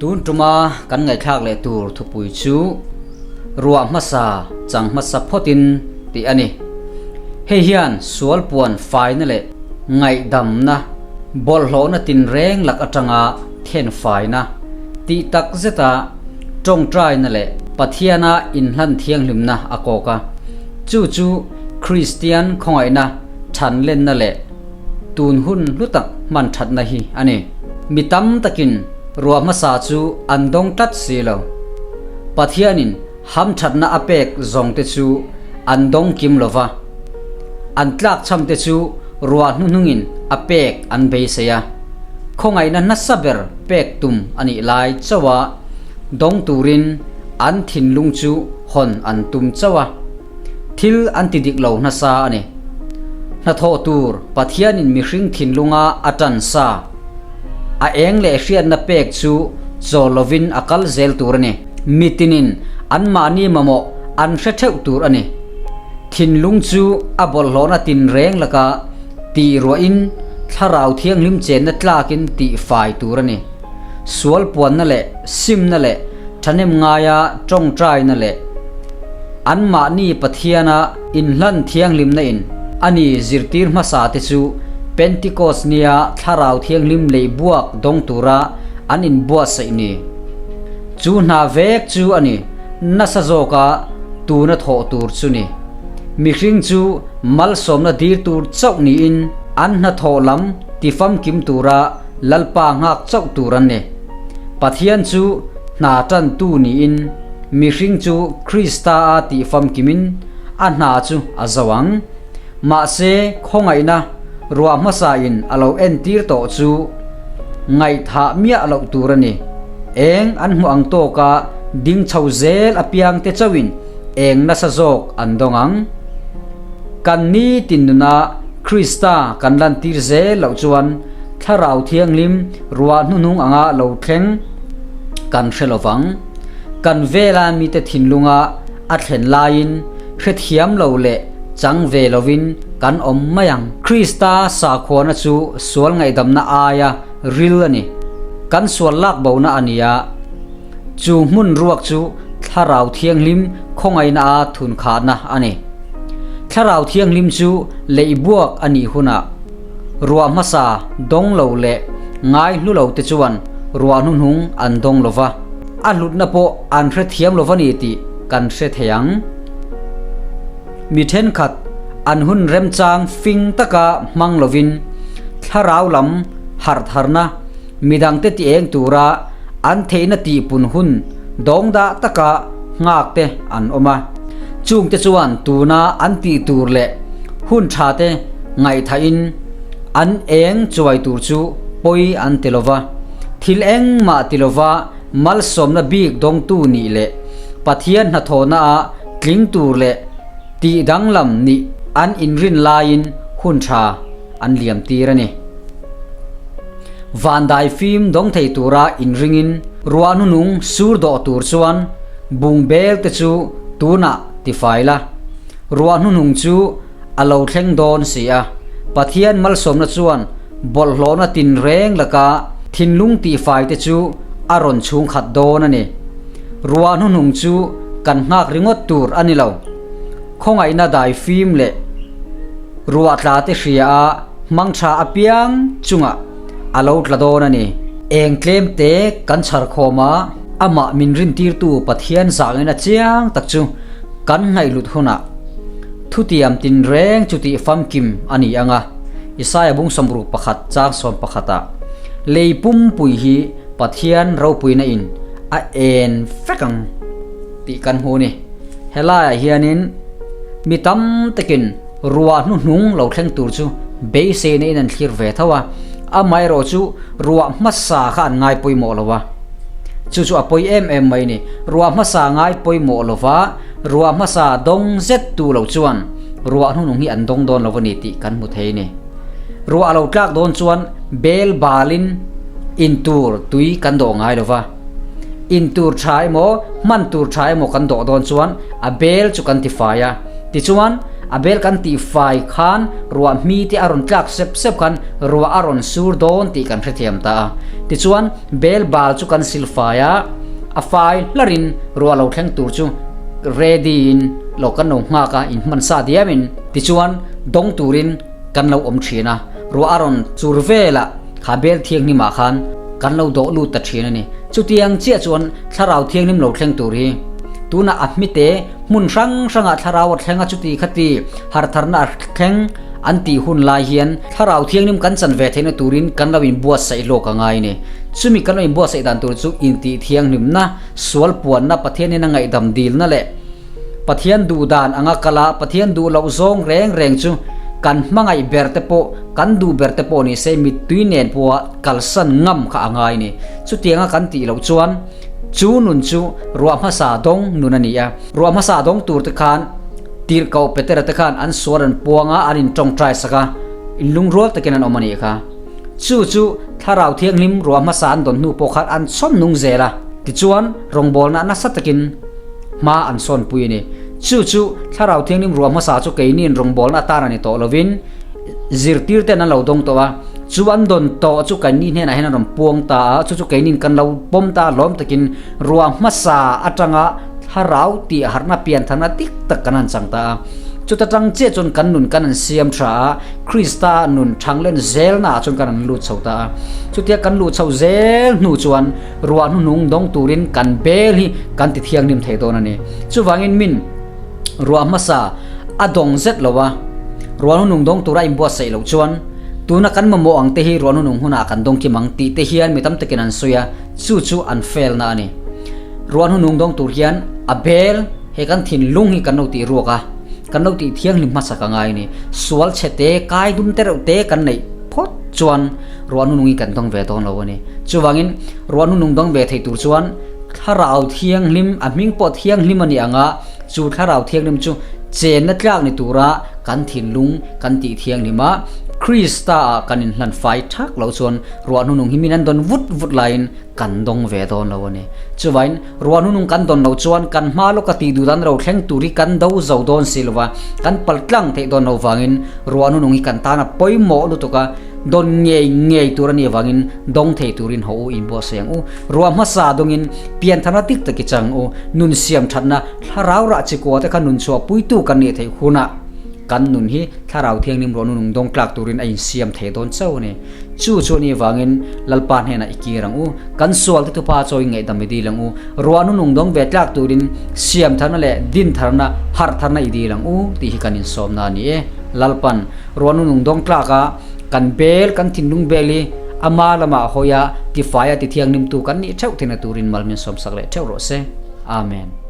Tun tuma kan ngaihthlak leh tur thupui chu Ruah hmasa chang hmasa phawtin tih a ni. Hei hian sual puan faina leh ngaihdamna, bawlhhlawhna tinreng lak atanga then faina tih tak zeta tawngtaina leh Pathiana inhlan thianghlimna a kawk a. Chu chu Kristian khawngaihna thanlenna leh tun hun hlu tak hman thatna hi a ni. Mi tam takin ruah hmasa chu an dawng tlat si lo. Pathianin hamthatna a pek zawngte chu an dawng kim lo va, an tlakchham te chu ruah hnuhnungin a pek an beisei a. Khawngaihna nasa ber pek tum a nih lai chauh a, dawng turin an thinlung chu hawn an tum chauh a. Thil an ti dik lo hnasa a ni. Hnathawh tur Pathianin mihring thinlunga a tan sa, a eng leh hriatna pek chu chawl lovin a kal zel tur a ni. Mitinin anmahni mamawh an hre theuh tur a ni. Thinlung chu a bawlhhlawhna tinreng laka tih ruahin thlarau thianghlim chenna tlakin tih fai tur a ni. Sual puanna leh simna leh thahnem ngaia tawngtaina leh anmahni Pathiana inhlan thianghlimna in a ni zirtir hmasa te chu Pentecost nia thlarau thianghlim lei buak dawng tura an inbuatsaih ni. Chu hna vek chu a ni nasa zawka tuna thawh tur chu ni. Mihring chu malsawmna dir tur chauh niin an hnathawh lam tifamkim tura Lalpa nghak chauh tur an ni. Pathian chu hna tantu niin mihring chu Krista a tih famkimin a hna chu a zo ang. Mahse, khawngaihna ruah hmasain a lo entir tawh chu ngaihthah miah loh tur a ni. Eng an hmuh ang tawka ding chho zel apiangte chauhin eng nasa zawk an dawng ang. Kan nitin nuna Krista kan lantir zel loh chuan Thlarau Thianghlim ruah hnuhnung anga lo thleng kan hre lo vang. Kan vela mite thinlunga a thlen laiin hrethiam lo leh chang ve lovin kan awm mai ang. Krista sakhuana chu sual ngaihdamna aia ril a ni. Kan sual lak bona a ni a, chu hmun ruak chu Thlarau Thianghlim khawngaihna a thunkhahna a ni. Thlarau Thianghlim chu leihbuak a nih hunah, Ruah hmasa dawng lo leh ngai hlu lo te chuan ruah hnuhnung an dawng lo va, a hlutna pawh an hrethiam lo va ni tih kan hre thei ang. Mi thenkhat an hun remchang fing taka hmang lovin thlarau lam harhtharna midangte ti eng tura an theihna tihpun hun dawngdah taka nghak te an awm a. Chungte chuan tuna an tih tur leh hun tha te ngaihthahin an eng chuai tur chu pawi an ti lova, thil engmah ti lova malsawmna bik dawngtu nih leh Pathian hnathawhnaah tling tur leh tih danglam nih an inrin laiin hun tha an liam tir a ni. Vandai fim dawng thei tura inringin ruah hnunung sur dawh tur chuan bung bel te chu tunah tifai la, ruah hnuhnung chu a lo thleng dawn si a. Pathian malsawmna chuan bawlhhlawhna tinreng laka thinlung tihfai te chu a rawn chhungkhat dawn a ni. Ruah hnuhnung chu kan nghak ringawt tur a ni lo. Khawngaihna dai fim leh ruah tla te hria a hmang tha apiang chungah a lo tla dawn a ni. Eng tlem te kan chhar khawm a, amah min rintirtu Pathian zangin a chiang tak chu kan ngaihlut hunah thutiam tinreng chu tih famkim a ni ang a, Isaia bung 61 chang 11 ah, Lei pumpui hi Pathian ropuina in a en vek ang tih kan hmu a ni. Helaiah hianin mi tam takin ruah hnuhnung lo thleng tur chu beiseina in an thlir ve tho a, amaherawh chu ruah hmasa kha an ngai pawimawh lo a. Chu chu a pawi em em mai a ni. Ruah hmasa ngai pawimawh lo va, ruah hmasa dawng zet tu lo chuan ruah hnuhnung hi an dawng dawn lo a ni tih kan hmu thei a ni. Ruah a lo tlak dawn chuan bel balin in tur tui kan dawh ngai lo va. In tur tha emaw, hman tur tha emaw kan dawh dawn chuan a bel chu kan tifai a. Tichuan, A bel kan tih fai khan ruah hmi te a rawn tlak sep sep khan ruah a rawn sur dawn tih kan hrethiam ta a. Tichuan, bel bal chu kan sil fai a, a fai hlarin ruah lo thleng tur chu ready in lo kan lo nghak a, inhman sa diam in. Tichuan, dawng turin kan lo awm thin a, ruah a rawn chur velah kha bel thianghlimah khan kan lo dawh lut ta thin a ni. Chutiang chiah chuan thlarau thianghlim lo thleng tur hi tunah a hmite hmun hrang hrangah thlarau a thleng a chuti khati hartharna a thleng an tih hun lai hian thlarau thianghlim kan chan ve theihna turin kan lo inbuatsaih hlawk a ngai a ni. Chumi kan lo inbuatsaih dan tur chu intih thianghlimna, sual puanna, Pathianin a ngaihdam dilna leh Pathian duh dan anga kal a, Pathian duh loh zawng reng reng chu kan hmangaih ber te pawh, kan duh ber te pawh ni se mittui nen pawha kalsan ngam kha a ngai ni. Chutianga kan tih loh chuan chu nun chu ruah hmasa dawng nun a ni a. Ruah hmasa dawng tur te khan tirhkoh Petera te khan an sual an puang a, an intawngtai sak a, inlungrual takin an awm a nih kha. Chu chu Thlarau Thianghlim ruah hmasa an dawn hnu pawh khan an chhawn nung zel a. Tichuan rawngbawlna nasa takin hma an sawnpui a ni. Chu chu Thlarau Thianghlim ruah hmasa chu keiniin rawngbawlna atan a ni tawh lovin zirtir ten an lo dawng tawh a, chu an dawn tawh chu keini hnenah hian an rawn puang ta a, chu chu keiniin kan lo pawm ta a hlawm takin ruah hmasa atanga Thlarau tih harhna piantharna dik tak kan han chang ta a. Chuta tang chiah chuan kan nun kan han siam tha a, Krista nun thanglen zelna ah chuan kan han lut chho ta a. Chutia kan luh chho zel hnu chuan ruah hnuhnung dawng turin kan bel hi kan ti thianghlim thei dawn a ni. Chuvangin min ruah hmasa a dawng zet lo a, ruah hnuhnung dawng tura inbuatsaih loh chuan tuna kan mamawh ang te hi ruah hnuhnung hunah kan dawng kim ang tih te hian mi tam takin an sawi a, chu chu an felna a ni. Ruah hnuhnung dawng tur hian a bel he kan thinlung hi kan lo tih ruak a, kan lo tih thianghlim hmasa ka ngai a ni. Sual chhe te, kai dum te reuh te kan neih phawt chuan ruah hnuhnung hi kan dawng ve dawn lo a ni. Chuvangin ruah hnuhnung dawng ve thei tur chuan Thlarau Thianghlim, a hming pawh Thianghlim a ni ang a, chu Thlarau Thianghlim chu chenna tlak ni tura kan thinlung kan tih thianghlim a, Krista ah kan inhlan fai thak loh chuan ruah hnuhnung hi min an dawn vut vut laiin kan dawng ve dawn lo a ni. Chuvain ruah hnuhnung kan dawn loh chuan kan hma lawka tih duh dan ro thleng tur hi kan do zo dawn si lo va, kan pal tlang theih dawn lo vangin ruah hnuhnung hi kan tan a pawimawh lutuk a, dawn ngei ngei tur a nih avangin dawng thei turin haw u inbuatsaih ang u. Ruah hmasa dawngin piantharna dik tak i chang u. Nun siam thatna thlarau rah chikua te kha nun chhuah puitu kan nih theih hunah kan nun hi thlarau thianghlim ruah nunung dawng tlak turin a insiam thei dawn chauh a ni. Chu chu a nih avangin Lalpa hnenah i kir ang u. Kan sual te tupa chaw i ngaihdam i dil ang u. Ruah nunung dawng ve tlak turin siam tharna leh din tharna, harh tharna i dil ang u tih hi kan insawmna a ni e. Lalpan ruah nunung dawng tlaka kan bel, kan thinlung bel hi ama lamah hawi a, tifai a, tithianghlimtu kan nih theuh theihna turin mal min sawmsak leh theuh rawh se. Amen.